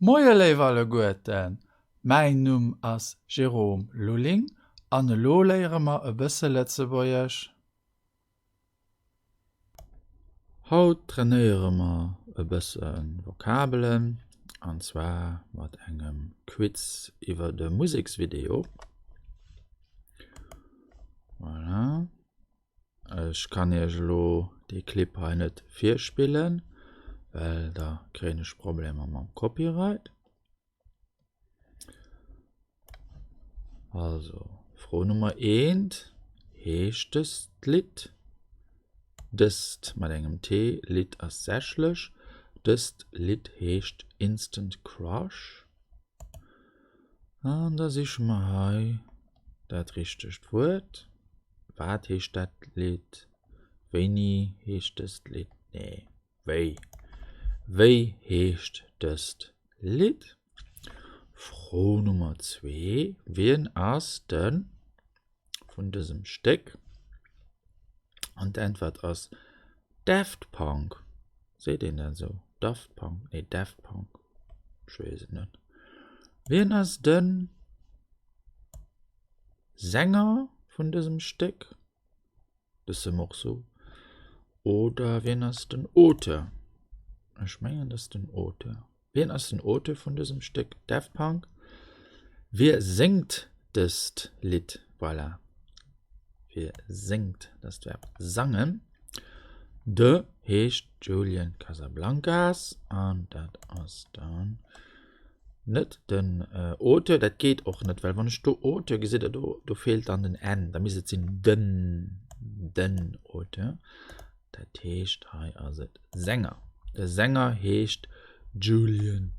Moie léif alleguerten, mäin Numm ass Jérôme Lulling an elo léiere mer e bësse Lëtzebuergesch. Haut trainéiere mer e bësse Vokabelen an zwar mat engem Quiz iwwer e Museksvideo. Voilà. Ech kann iech elo dee Clip hei net virspillen, well da kréien ech Problemer mam Copyright. Also, Fro Nummer eent, Heescht dëst Lidd? Dëst mat engem T, Lidd ass sächlech. Dëst Lidd heescht Instant Crush. An da siche mer hei dat richtegt Wuert. Wat heescht dat Lidd? Wéini heescht dëst Lidd? Nee, wéi? Wéi heescht dëst Lidd? Fro Nummer zwee, Wien ass de vun dësem Stéck? An d'Äntwert ass Daft Punk. Seet een dat esou? Daft Punk? Nee, Daft Punk. Ech weess et net. Wien ass de Sänger vun dësem Stéck, de ce morceau, oder wien ass den Auteur? Ech mengen, dat ass den Auteur. Wien ass den Auteur vun dësem Stéck, Daft Punk? Wie séngt dëst Lidd? Voilà, wie séngt, dat ass d'Verb sangen. De heescht Julian Casablancas an dat ass dann Net den Auteur, dat geet och net, well wann ech do Auteur gesitt der do, do feelt dann den N, da misst et sinn den, den Auteur. Dat heescht hei ass et Sänger. De Sänger heescht Julian.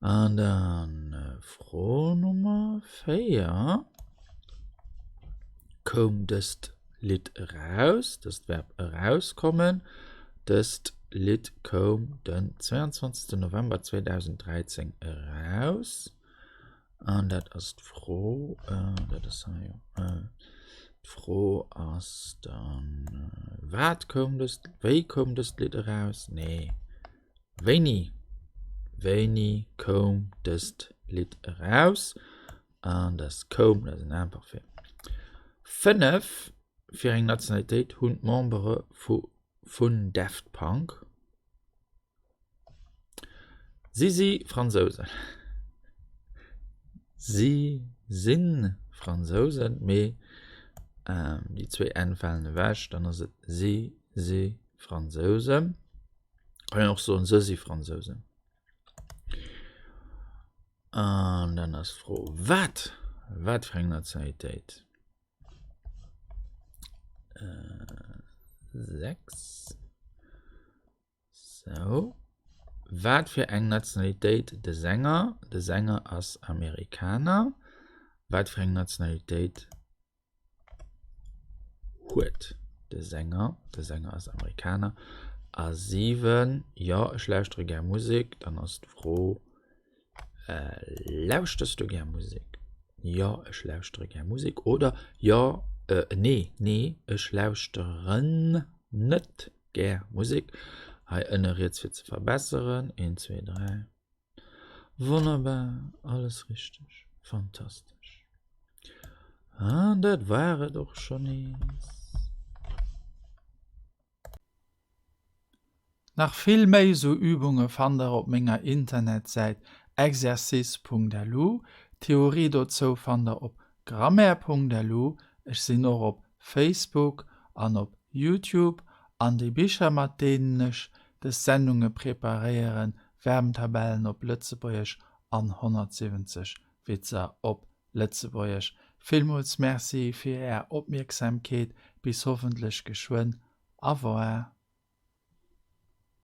An dann Fro Nummer 4. Koum dëst Lidd eraus, dëst Verb erauskommen. Dëst Lidd koum den 22. November 2013 eraus. An dat ass d'Fro, dat ass hei, jo. D'Fro ass dann, wat koum dëst, wéi koum dëst Lidd eraus? Nee, wéini, wéini koum dëst Lidd eraus? An das koum, dat ass en Imparfait. 5 Fir eng Nationalitéit hunn d'Membere vu vun Daft Punk? Si si Fransousen. Si si Fransousen, mee déi zwéi N falen ewech, dann ass et si si Fransousen. Kann een och soen, se si Fransousen. An dann ass d'Fro, wat? Wat fir eng Nationalitéit? 6. Sou. Wat fir eng Nationalitéit de Sänger? De Sänger ass Amerikaner. Wat fir eng Nationalitéit huet de Sänger? De Sänger ass Amerikaner. A 7, Jo, ech lauschtere gär Musek. Dann ass d'Fro, Lauschters du gär Musek? Jo, ech lauschtere gär Musek. Oder jo, nee, nee, ech lauschteren net gär Musek. Hei ënne riets fir ze verbesseren. Een, zwee, dräi. Wonnerbar, alles richteg, fantastesch. An dat war et och schonn nees. Nach vill méi sou Übunge fannt der op menger Internetsäit exercice.lu. D'Theorie dozou fannt der op grammaire.lu. Ech sinn och op Facebook an op Youtube. An déi Bicher mat deenen ech des Sendunge preparéieren, Verbentabellen op Lëtzebuergesch an 170 Witzer op Lëtzebuergesch. Villmools Merci fir är Opmierksamkeet, bis hoffentlech geschwënn. Au revoir.